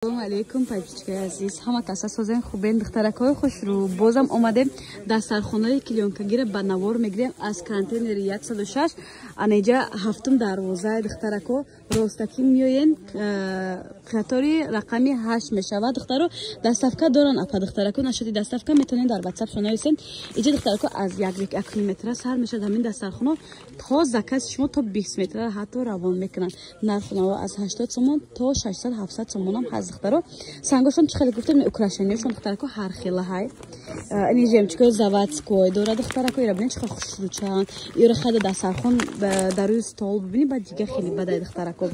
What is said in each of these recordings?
Салому алейкум, подписчикои азиз, ҳама каса созен, хубен? Духтаракҳои хушрӯ, бозам омадем, дастархонаи клеёнкагира ба навор мегирем аз контейнери 106, анаиҷа ҳафтум дарвозаи. Духтарако, ростакӣ меоен, қатори рақами 8 мешавад. Духтаро, доставка доран апа. Духтарако, нашоди доставка метавонед дар ватсап шонависен. Иҷа, духтарако, аз 1,5 метра сар мешавад ҳамин дастархоно, то заказ шумо то 20 метра ҳатто равон мекунанд. Нархонао аз 80 сомон то 600, 700 сомонам ҳаст. Духтаро, сангошон чӣ хеле гуфтем, украшениёшон, духтарако, ҳар хела ҳай. Ини жемчугои заводской дора. Духтарако, ира бинед, чӣ хел хушрӯчанд. Ира хада дастархон дар рӯи стол бибинед, баъд дига хеле бадай. Духтарако,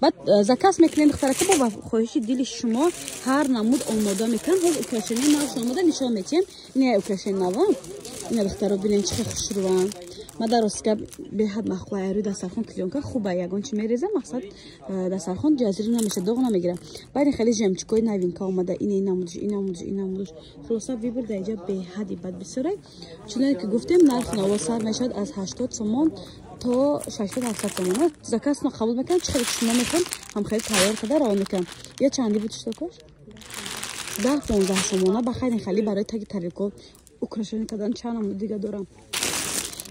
баъд заказ мекунем. Духтарако, бо хоҳиши дили шумо ҳар намуд омода мекунам. Ҳоз украшения навшон омода нишон метиҳем. Ина украшения нава, ина, духтаро, бинед, чӣ хел хушрӯанд. Ма дар ростика беҳад маъқула. Рӯи дастархон клеёнка хуба, ягон чи мереза, мақсад, дастархон ҷазир намеша, доғ намегира. Баъд ин хеле жемчугои новинка омада, ин намудш, ин намудш, ин намудш. Хулоса, выбор дар инҷа беҳади бад бисёрай. Чуноне ки гуфтем, нархи наво сар мешавад аз 80 сомон то 600, 700 сомон. Заказно қабул мекунам, чӣ хеле ки шумо мехоҳем, ҳам хеле тайёр карда равон мекунам. Я чанди буд штукаш? 10, 15 сомона. Ба хайр, хали барои таги тарелко украшение кардан чанд намуд дига дорам.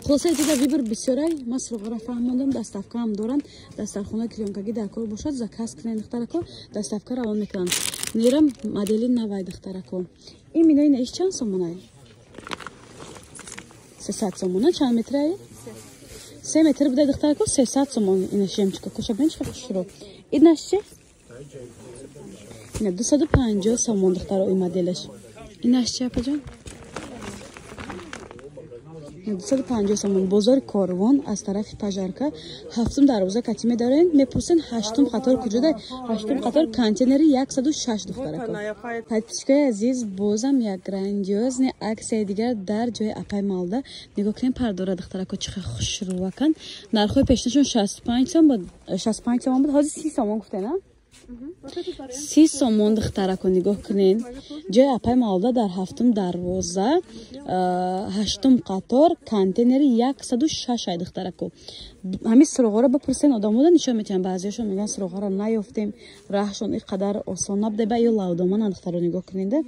Хулоса, иҷода выбор бисёрай. Ман суроғара фаҳмондам, доставкаам доранд. Дастархона клеёнкагӣ дар кор бошад, заказ кунед, духтарако, доставка равон мекунанд. Нерам модели навай, духтарако. Ин минои наиш чанд сомонай? 300 сомона. Чанд метрае? 3 метр буда, духтарако, 300 сомон. Ина жемчуга коша бин, чӣ хушрӯ. Инаш чи? Ина 250 сомон, духтаро, ин моделаш. Инаш чи, апаҷон? 250 сомон. Бозори Корвон, аз тарафи пожарка, ҳафтум дарвоза кати медорен, мепурсен, ҳаштум қатор куҷода? Ҳаштум қатор, контейнери 106, духтарако. Подписчикои азиз, бозам як грандиозный аксияи дигар дар ҷои апай Малда. Нигоҳ кунем пардора, духтарако, чӣ хел хушрӯвакан. Нархҳои пешинашон 65 сом буд, 65 сомон буд, ҳозир 30 сомон гуфтена, 30 сомон. Духтарако, нигоҳ кунед, ҷои апай Малда дар ҳафтум дарвоза, ҳаштум қатор, контейнери 106 ай. Духтарако, ҳамин суроғҳоро бипурсен, одамода нишон метиҳанд. Баъзеашон мегӯянд, суроғҳоро наёфтем, раҳшон ин қадар осон набуда. Ба ё лавдомана, духтаро, нигоҳ кунеда,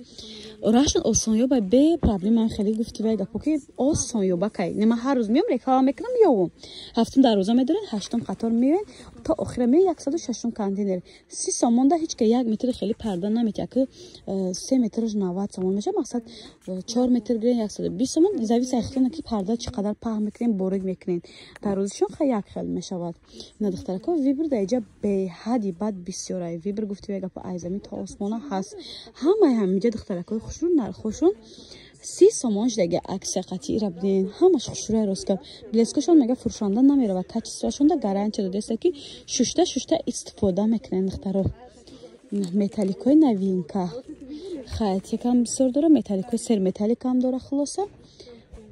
раҳшон осон ёба, бе проблема. Хеле гуфти вай гапо ки осон ёба кай нема. Ҳар рӯз меом, реклама мекунам, ёвум. Ҳафтум дарвоза медорен, ҳаштум қатор меоен, то охира меоен, 106-ум контейнер, 30 сомонда. Ҳеҷ ка 1 метри хеле парда наметиҳад, ки 3 метраш 90 сомон мешавад. Мақсад, 4 метр гирен, 120 сомон. Зависит аз ки парда чӣ қадар паҳн мекунем, борик мекунем. Дарозишон ха як хел мешавад. Ина, духтарако, выбор дар иҷа беҳади бад бисёрай. Выбор, гуфти вай гапо, ай замин то осмона ҳаст ҳамаи ҳаминҷа. Духтаракои хушрӯ, нархошон 30 сомон шудаги, аксия қатъира бинен. Ҳамаш хушрӯя, ростгап. Блескашон, мега, фурӯшанда намерава, качествоашонда гарантия додеста, ки шушта шушта истифода мекунен. Духтаро, металликои новинка хайтикам бисёр дора, металликои серметалликам дора. Хулоса,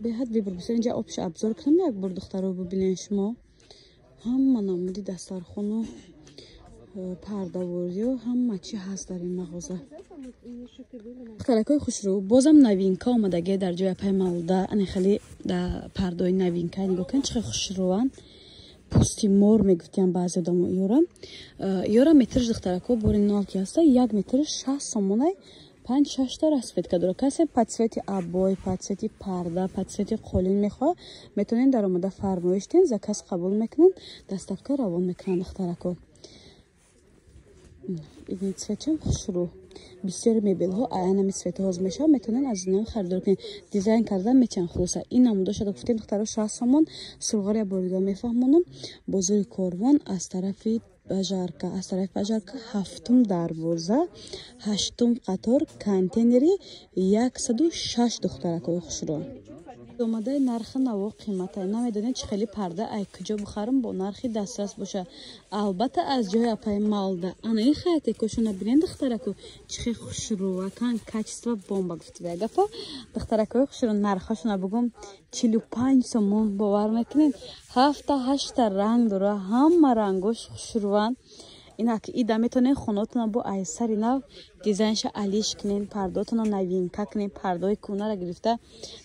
беҳад выбор бисёр. Инҷа общий обзор кунам як бор, духтаро, бибинен шумо ҳама намуди дастархону пардавориё, ҳама чи ҳаст дар ин мағоза. Духтаракои хушрӯ, бозам новинка омадаге дар ҷои апай Малда. Ани хеле пардаои новинка нигоҳ кунед, чӣ хел хушрӯанд. Пӯсти мор мегуфтиям баъзе одамо ёра. Ёра метрш, духтарако, бори нав ки ҳаста, 1 метр 60 сомонай. Панҷ, шашта расцветка дора. Касе под цвети обои, под цвети парда, под цвети қолин мехоҳад, метавонед дар омада фармоиш диҳед, заказ қабул мекунанд, доставка равон мекунанд. Духтарако, ин цветчам хушрӯ. Бисёри мебелҳо аянами цветҳоз мешавад, метавонед аз ино харидор кунед, дизайн кардан метиҳанд. Хулоса, ин намудошада гуфтем, духтаро, 60 сомон. Сурғаро як бор дига мефаҳмонам: бозори Корвон, аз тарафи пожарка, аз тарафи пожарка, ҳафтум дарвоза, ҳаштум қатор, контейнери 106. Духтаракои хушрӯ, омадаи нархи наво қиматай, намедонем чӣ хели парда ай куҷо бихарам, бо нархи дастрас боша. Албатта, аз ҷои апаи Малда. Ана ин хаятекошона бинен, духтарако, чӣ хел хушрӯвакан, качество бомба, гуфтида гапо. Духтаракои хушрӯ, нархошона бугум, 45 сомон. Бовар мекунед, ҳафта, ҳашта ранг дора, ҳама рангош хушрӯванд. Инак ида метавонед хонотона бо айсари нав дизайнша алиш кунед, пардотона новинка кунед. Пардаҳои кӯнаро гирифта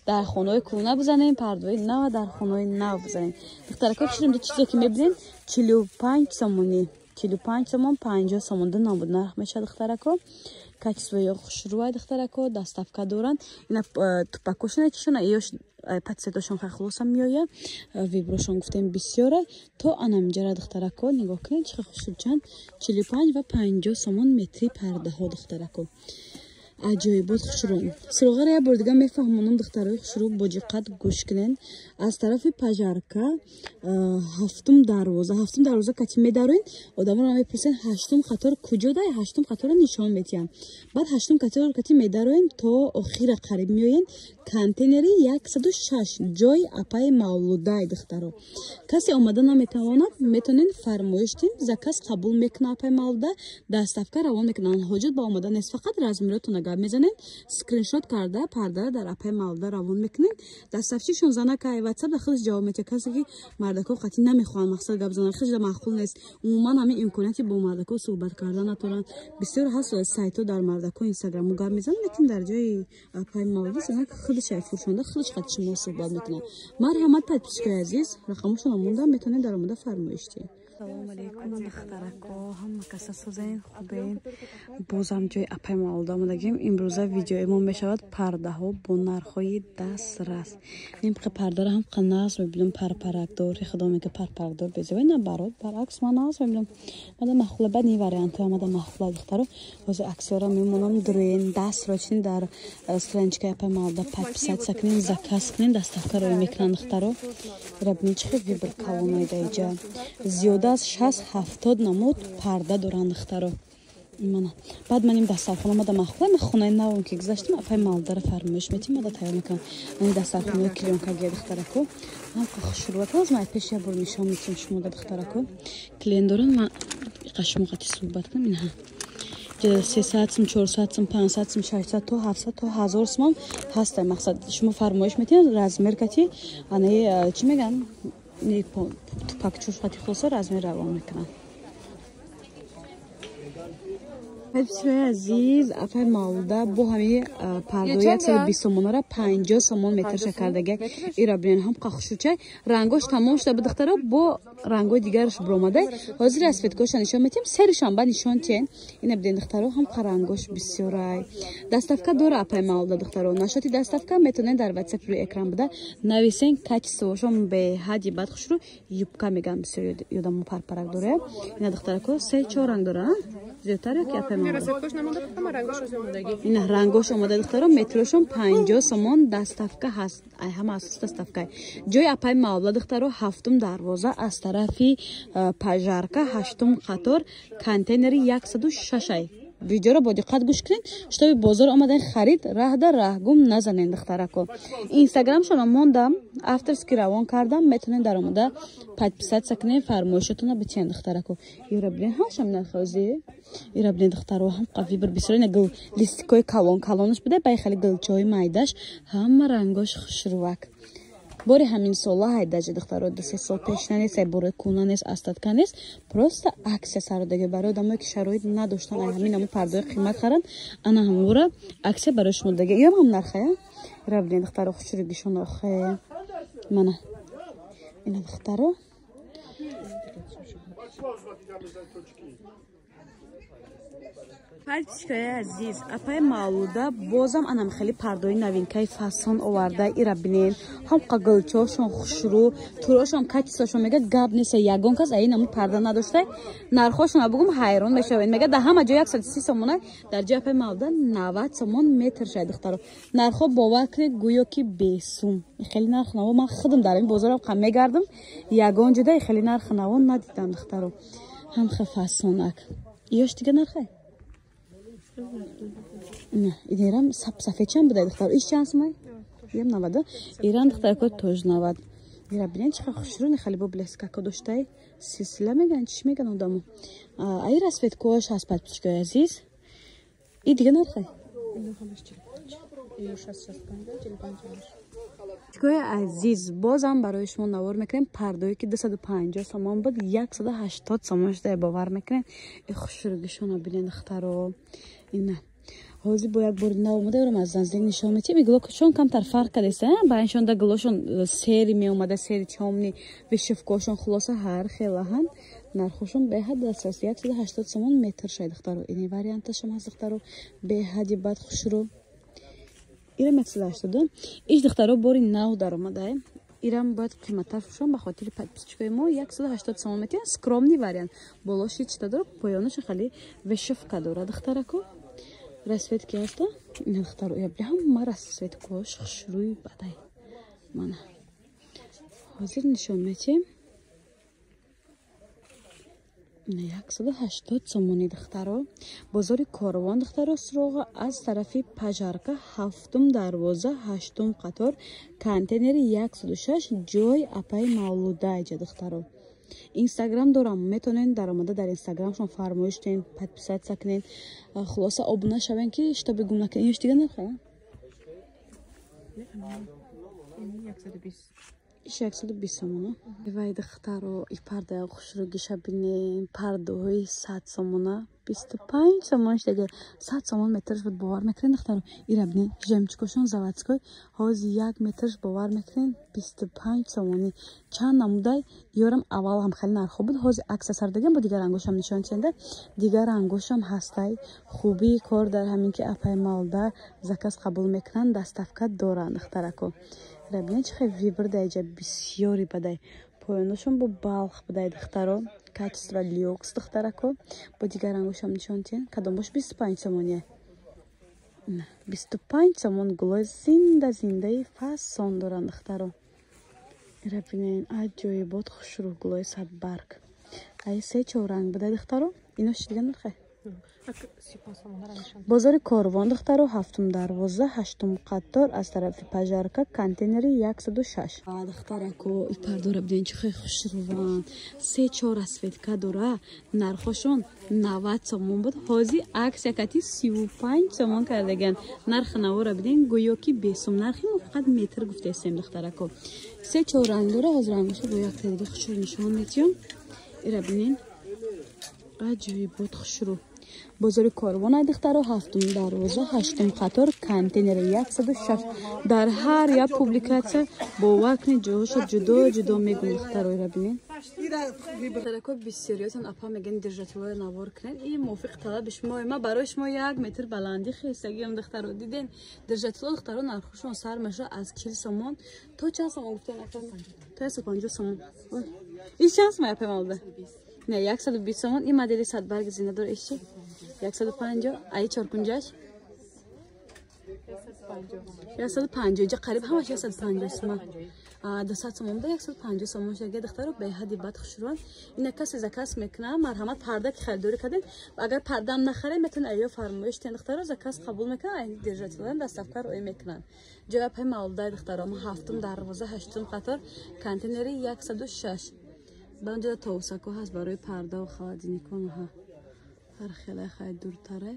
дар хонаҳои кӯна бизанед, пардаҳои нава дар хонаҳои нав бизанед. Духтарако, чизе ки мебинед, 45 сомонӣ. 45 сомон, 50 сомон ду намуд нарх мешавад духтарако. Качествои хушрӯай духтарако, доставка доранд. Ина тупакошона чишона ёш патсетошон хай хулоса меояд. Виброшон гуфтем бисёра. То анамҷара духтарако нигоҳ кунед чӣ хушрӯчанд. 45 ва 50 сомон метри пардаҳо духтарако. Аҷоибот хушрӯ. Суроғаро як бор дига мефаҳмонам духтарои хушрӯ, бо диққат гӯш кунед. Аз тарафи пажарка ҳафтум дарвоза кати медароен, одаморо мепурсен ҳаштум қатор куҷо дай, ҳаштум қаторро нишон метиҳам. Баъд ҳаштум қатор кати медароен то охира қариб меоен контейнери 106 ҷои апаи Мавлудай духтаро. Касе омада наметавонад, метонен фармоиш кунед, заказ қабул мекунад апаи Мавлуда, доставка равон мекунанд. Ҳоҷат ба омада нест, фақат размеротона гап мезанем, скриншот карда пардаро дар апаи Мавлуда равон мекунем. Доставчишон занак ай WhatsApp да худаш ҷавоб метиҳад. Касе ки мардако қатъи намехоҳанд мақсад гап зананд, худаш маъқул нест. Умуман ҳамин имконияти бо мардако суҳбат кардан надоранд. Бисёр ҳаст сайтҳо дар мардако инстаграму гап мезананд, лекин дар ҷои апаи Мавлуда занак худаш ай фурӯшанда худаш қатъи шумо суҳбат мекунад. Марҳамат подписчикои азиз, рақамошонро мондам, метавонед дар омада фармоиш диҳед. Салом алейкум духтарако, ҳама каса созен хубен. Бозам ҷои апаи Мавлуда омадагим. Имрӯза видеои мо мешавад пардаҳо бо нархҳои дастрас. Нимқа пардаро ҳам қаназ мебинам, парпаракдор. Худо мега парпаракдор безебай, на барот, баръакс ман наз мебинам. Мада махула баъд ни вариантҳо мада махула духтаро. Ҳозир аксиёро мемонам дуруен дастро чин дар страничкаи апаи Мавлуда подписаться кунен, заказ кунен, доставка рои мекунанд духтаро. Ира бинед чӣ хел вибр калонои даиҷа. Зиёда аз 60-70 намуд парда доранд духтаро. Мана. Баъд ман ин дастархона мада махула, ман хонаи навом ки гузаштам, апаи Мавлударо фармоиш метим, мада тайёр мекунам. Ани дастархонаи клеёнкагия духтарако. Ҳамқа хушрӯват аз ман пеш як бор нишон метим шумо да духтарако. Клиент доран, ман қашмо қати суҳбат кунам инҳа. 300 сум, 400 сум, 500 сум, 600 то 700 то 1000 сум ҳаст. Мақсад шумо фармоиш метиҳед, размер кати, ани чӣ меган? Тупакчуш қати хулоса размер равон мекунанд. Подписчикои азиз, апаи Мавлуда бо ҳамин пардои 120 сомонара 50 сомон метрша кардага. Ира бинен ҳам қахшучай. Рангош тамом шуда буд духтаро, бо рангои дигараш биромада. Ҳозир расцветкоша нишон метиҳем, серишам ба нишон тиҳем. Ина бинен духтаро, ҳам рангош бисёрай. Доставка дора апаи Мавлуда духтаро. Нашоти доставка метавонед дар WhatsApp рӯи экран буда нависен, качествошон беҳади бад хушрӯ. Юбка меган бисёр ёдамо парпарак дора. Ина духтарако 3-4 ранг дора. Зиёдтар ё ки апаи Ина рангош омода духтаро, метрошон 50 сомон, доставка ҳаст. Ай ҳама асос доставка. Ҷои апаи Мавлуда духтаро ҳафтум дарвоза аз тарафи пажарка, ҳаштум қатор, контейнери 106 ай. Видеоро бо диққат гӯш кунед, шитоби бозор омадан харид, раҳда раҳгум назанед духтарако. Инстаграмшонро мондам, авторски равон кардам, метавонед дар омада подписаться кунед, фармоишотонро битиҳед духтарако. Ира бинед ҳамашам нархози. Ира бинед духтаро, ҳам вибр бисёр ина гул листикои калон калонаш буда, бай хеле гулчои майдаш, ҳама рангош хушрӯвак. Бори ҳамин сола ҳайдаҷи духтаро, 2-3 сол пеш нест, бори куна нест, остатка нест, просто аксия сародагӣ барои одамое ки шароит надоштан, ай ҳамин ҳамон пардои қимат харанд, ана ҳамора аксия барои шумо даги. Иам ҳам нархая? Ира бинед духтаро, хушрӯгишон охе. Мана. Ина духтаро. Подписчикои азиз, апаи Мавлуда бозам анам хеле пардои новинкаи фасон оварда. Ира бинен, ҳамқа гулчошон хушрӯ, турошон качествошон мега гап нест, ягон кас аин ҳамун парда надошта. Нархошонро бугум ҳайрон мешавед. Мега дар ҳама ҷо 130 сомона, дар ҷои апаи Мавлуда 90 сомон метр шай духтаро. Нархҳо бовар кунед гӯё ки бесум. Хеле нарх наво ман худам дар ин бозорам қа мегардам, ягон ҷода хеле нарх наво надидам духтаро. Ҳамха фасонак. Ёш дига нархай? Не, идерам сап сафед чанд буда духтар? Иш чанд сумай? Ям 90. Иран духтарко тож 90. Ира бинен чӣ хушрӯ не хали бо блескако доштай. Силсила меган, чӣ меган одамо. Ай расцветкош ҳаст подписчикои азиз. И дига нархай? Подписчикои азиз, бозам барои шумо навор мекунем пардое ки 250 сомон буд, 180 сомон шуда, бовар мекунем. И хушрӯгишонро бинен духтаро. Ина. Ҳозир бо як бори нав омада ёрам аз наздик нишон метиҳем. И гулокшон камтар фарқ кардеста, ба иншонда гулошон сери меомада, сери тёмни, вышивкошон хулоса ҳар хелаҳан. Нархошон беҳад дастрас 180 сомон метр шай духтаро. Ини варианташам ҳаст духтаро, беҳади бад хушрӯ. Ирам 180. Иш духтаро бори нав даромада. Ирам бояд қиматтар фурӯшам ба хотири подписчикои мо 180 сомон метиҳанд. Скромный вариант. Болоши чита дора, поёнаша хеле вышивка дора духтарако. Расцветки ҳаста. Ин духтаро ябли ҳама расцветкош хушрӯи бадай. Мана. Ҳозир нишон метиҳем. 180 сомони духтаро. Бозори Корвон духтаро суроға аз тарафи Пажарка 7-ум дарвоза 8-ум қатор контейнери 106 ҷой апаи Мавлуда иҷа духтаро. Инстаграм дорам, метавонед даромада дар инстаграмшон фармоиш кунед, подписаться кунед, хулоса обуна шавед ки чтобы гум накунед. Иш дига нарха? Иш 120 сомона. Вай духтаро, и пардаи хушрӯгиша бинем, пардаҳои 100 сомона, 25 сомон шудага. 100 сомон метрш буд, бовар мекунед духтаро? Ира бинем, жемчукошон заводской, ҳозир 1 метрш бовар мекунед 25 сомонӣ. Чанд намудай ёрам аввал ҳам хеле нархҳо буд, ҳозир акса сар дагам, бо дигар рангошам нишон ченда. Дигар рангошам ҳастай. Хубии кор дар ҳамин ки апаи Мавлуда заказ қабул мекунанд, доставка доранд духтарако. Бинед чӣ хел вибр даиҷа бисёри бадай. Поёнашон бо балх будай духтаро. Качество люкс духтарако. Бо дигар рангошам нишон тиҳен. Кадом бош 25 сомония. 25 сомон гулои зинда зиндаи фасон доранд духтаро. Ира бинед аҷоибот хушрӯ гулои садбарг. Ай се чор ранг будай духтаро. Ино чӣ дига нархе? Бозори Корвон духтаро 7-ум дарвоза 8-ум қатор аз тарафи Пажарка контейнери 106. Духтарако и пардора бинед чӣ хел хушрӯванд. 3-4 расцветка дора. Нархошон 90 сомон буд. Ҳозир аксия кати 35 сомон кардаган. Нархи навора бинед гӯё ки бесум. Нархи мо фақат метр гуфтаистем духтарако. 3-4 ранг дора. Ҳозир рангошо бо як дига хушрӯ нишон метиҳам. Ира бинед аҷоибот хушрӯ. Бозори Корвон духтаро 7-ум дарвоза 8-ум қатор контейнери 106. Дар ҳар як публикатсия бовар кунед ҷоҳошо ҷудо ҷудо мегӯн духтаро. Ира бинед. Духтарако бисёриётон апа мегӯянд держателҳоро навор кунед. Ин мувофиқи талаби шумо. Ма барои шумо 1 метр баландӣ хестагиам духтаро. Диден держателҳо духтаро нархошон сар мешавад аз 40 сомон то чанд сомон гуфтен апа? То 150 сомон. Ин чанд сомон апа Мавлуда? Не, 120 сомон. Ин модели садбарги зинда дора. Иш чи? 150. Ай чоркунҷаш? 150. Иҷа қариб ҳамаш 150 сомон. 200 сомон буда, 150 сомон шуда. Духтаро беҳади бад хушрӯанд. Ина касе заказ мекунад, марҳамат парда ки харидорӣ кардед. Агар пардаам нахаред, метавонед айё фармоиш кунед. Духтаро заказ қабул мекунанд, ай держателҳоям доставка роӣ мекунанд. Ҷои апаи Мавлудаи духтаро 7-ум дарвоза 8-ум қатор контейнери 106. Ба онҷо товусако ҳаст барои пардаву холодильникон. Ҳар хеле хай дуртаре.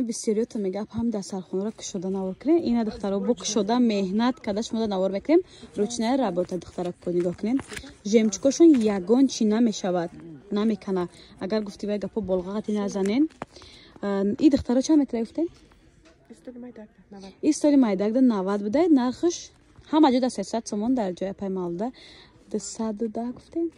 Бисёриёто мегап ҳам дастархонаро кушода навор кунем. Ина духтаро бо кушода меҳнат карда шумода навор мекунем. Ручная работа духтарако нигоҳ кунем. Жемчукошон ягон чӣ намешавад, намекана. Агар гуфти вай гапо болғағати назанен. И духтаро чанд метра гуфтем? И столи майдакда 90 буда. Нархш ҳама ҷо да 300 сомон дар ҷои апаи Мавлуда 210 гуфтем.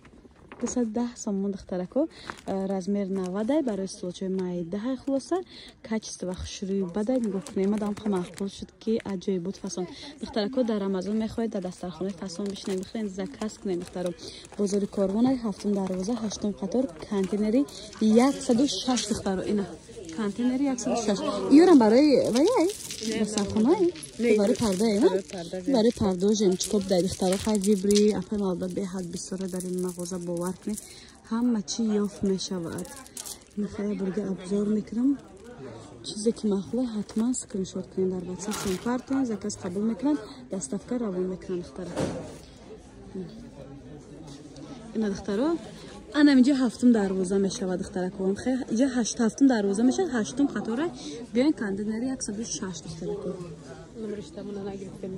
210 сомон духтарако. Размер 90 барои столчаи майдаҳай. Хулоса качество хушрӯи бадай нигоҳ кунем. Мадам ха маъқул шуд ки аҷоибот фасон. Духтарако дар Рамазон мехоҳед дар дастархонаи фасон бишинед, бихӯред, заказ кунед духтаро. Бозори Корвон 7-ум дарвоза 8-ум қатор контейнери 106 духтаро. Ина контейнери 106. Иёрам барои ваяй дастархонаи барои пардаи, барои пардо жемчуко будай духтаро. Хай вибри апаи Мавлуда беҳад бисёра дар ин мағоза, бовар кунед ҳама чӣ ёфт мешавад. Мехоҳам бурга обзор мекунам. Чизе ки маъқула ҳатман скриншот кунед, дар WhatsApp шон партоен, заказ қабул мекунанд, доставка равон мекунанд духтаро. Ина духтаро анам инҷа 7-ум дарвоза мешавад духтарако. Инҷа 7-ум дарвоза мешавад, 8-ум қатора. Биёен контейнери 106 духтарако. Номерашта мона нагирифтем.